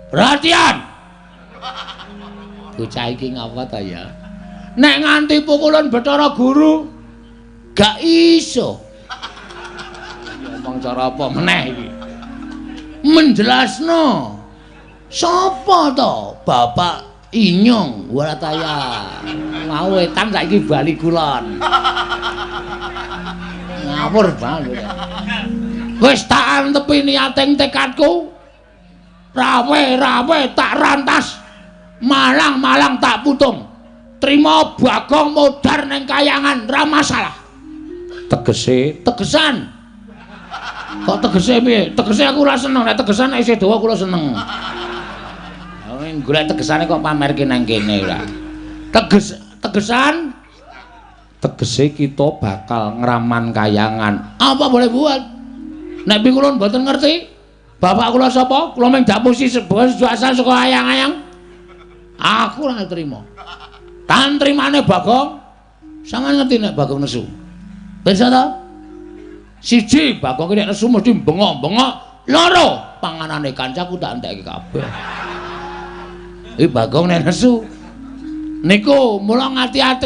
Perhatian. Bocah iki ngapa ta ya? Nek nganti pukulan Bathara Guru gak iso. Ngomong cara apa meneh iki? Menjelasno. Sapa to Bapak Inyong Warataya? Mau wetan saiki bali kulon. Ngawur banget. Wis tak antepi niating tekadku. Rawe-rawe tak rantas. Malang-malang tak putung. Trima Bagong modar ning kayangan ra masalah. Tegese, tegesan. Kok tegese piye? Tegese aku ora seneng, nek tegesan nek isih dawa kula seneng. Golek tegesane kok pamerke nang kene ora. Teges tegesan tegese kita bakal ngraman kayangan. Apa boleh buat? Nek kula mboten ngerti, bapak kula sapa? Kula mung dapusi sebuah asal saka ayang-ayang. Aku ora trima. Tan trimane Bagong. Sampeyan ngerti nek Bagong nesu? Pirsa ta? Siji, Bagong nek nesu mesti bengok-bengok. Loro, panganane kancaku tak entekke kabeh. Iki Bagong nek nesu. Niku mula ngati-ati.